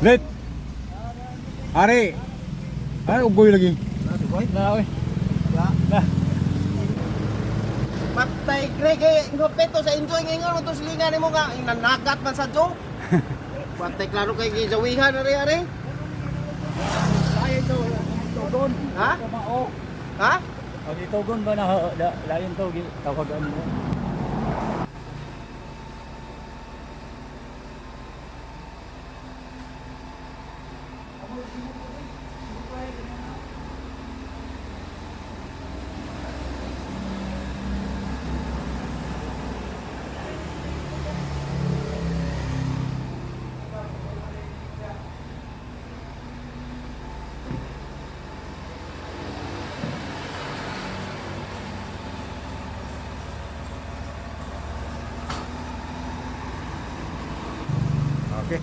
Let. Ari. Ay, ugoy lagi. Na, oy. Na. Patay Greg eh, ngupeto sa enjoy ngayon to silingan nimo nga nanagat man sa joke. Patay klaro kay gizawihan ari ari. Lain to, tugon. Ha? Kamao. Ha? Ang itugon ba na lain to tawagan mo? Okay.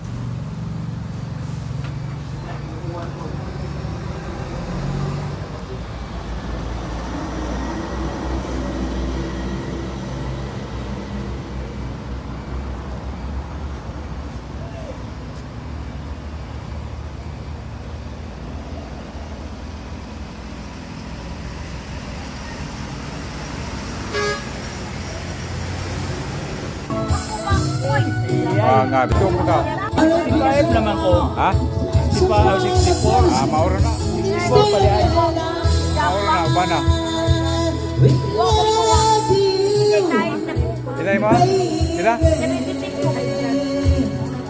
Ah, nga, bito mo ka. 65 naman ko. Ha? 65 o 64. Ah, mauro na. 64 pala ay. Mauro na, uban na. Ila mo? Ila?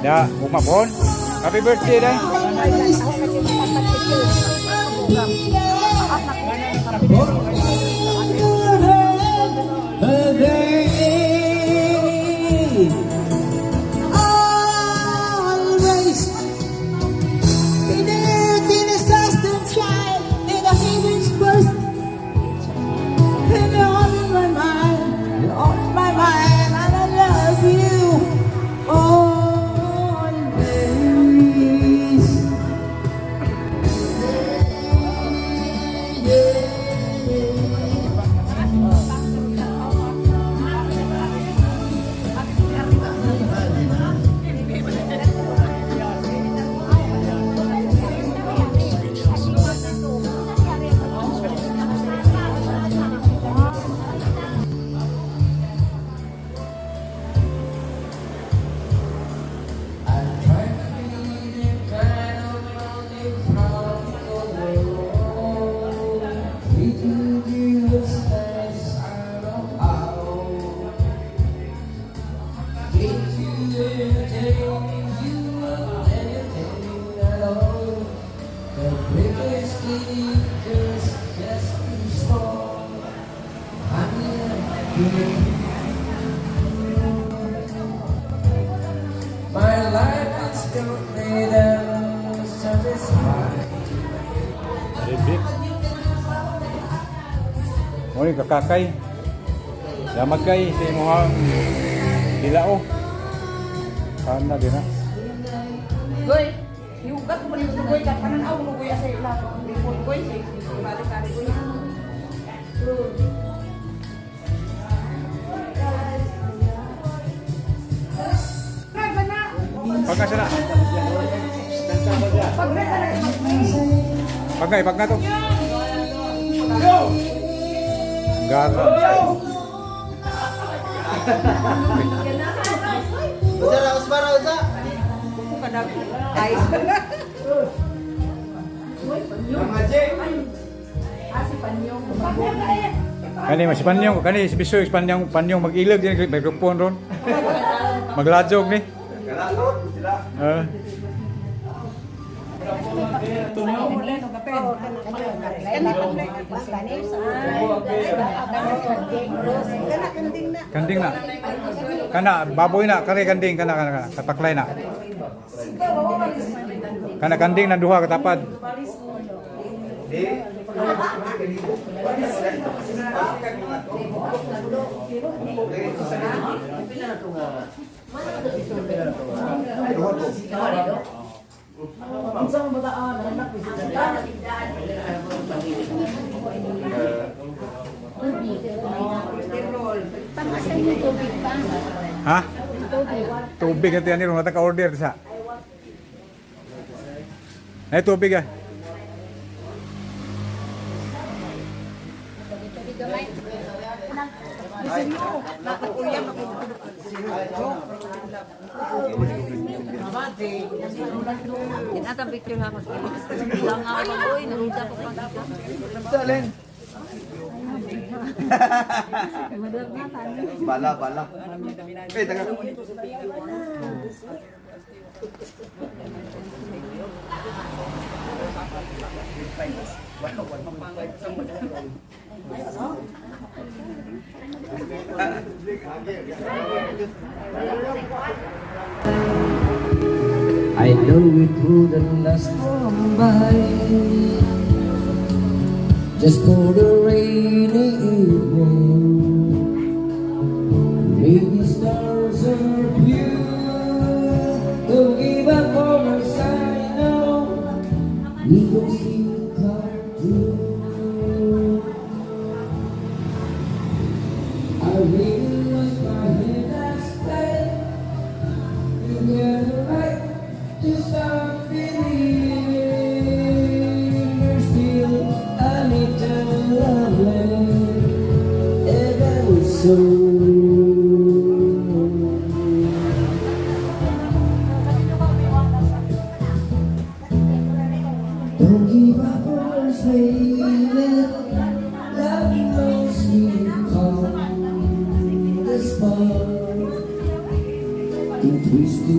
Ya, umabon. Happy birthday dai. Always in the earth, in the sustain child, in the heavens burst. And you're on my mind, you're on my mind, and I love you always. My life is complete and satisfied. Ribik. Mo ni kakakay. Salamat kay sa imong dilao. Kana din ha. Goy, yugat mo rin ito, Goy. Kapanan ako mo, Goy, asa ila. Lipon, Goy. Balik kari, Goy. Pagka sila. Pagka, pagka to. Gara. Usa ra usbara usa. Ay. Kani mas panyong kani si Bisoy panyong panyong mag-ilag din microphone ron. Maglajog ni. Eh. Kanding na. Kana baboy na kare kanding kana kana kana kataklay na. Kana kanding na duha katapad. Pangasan yung tubig pa. Ha? Tubig. Tubig na tiyan ni ron ka order sa. Ay tubig ah. Tinatang picture nga ako. Lang ako, oy, naruda ko pa. Salin. Bala, bala. Eh, taga. I know it wouldn't last long by, just for the rainy evening. Maybe stars are pure. Don't give up on us, I know we can still come through. I really lost my head last night. You get the right to start believing there's still a little love left, even so. Don't give up on us, baby. Love knows we come this far. Don't twist the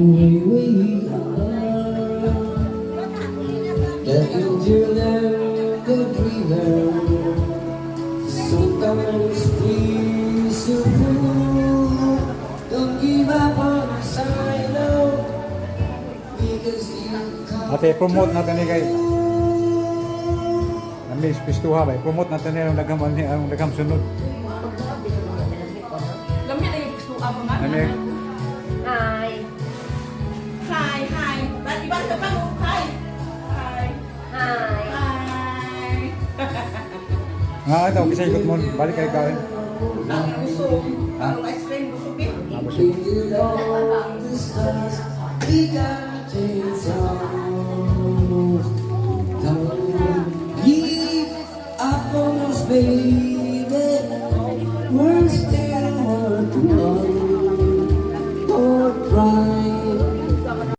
way we are. The angel and the dreamer sometimes feel so cruel. Don't give up on us, I know. Because you come Ate, promote natin ni kay. Nami pistuha ba? Promote natin ni ang daghang ang daghang sunod. Lami na yung gusto ka nga. Nami Hi. Hi, hi. Ba't iba sa pang hi? Hi. Hi. Hi. Nga ito, kasi ikot mo. Balik kay kain. Ang busog. Ha? Ang ice cream busog eh. Ah, busog. Painted on the stars, we got chainsaws. Don't give up on us, baby.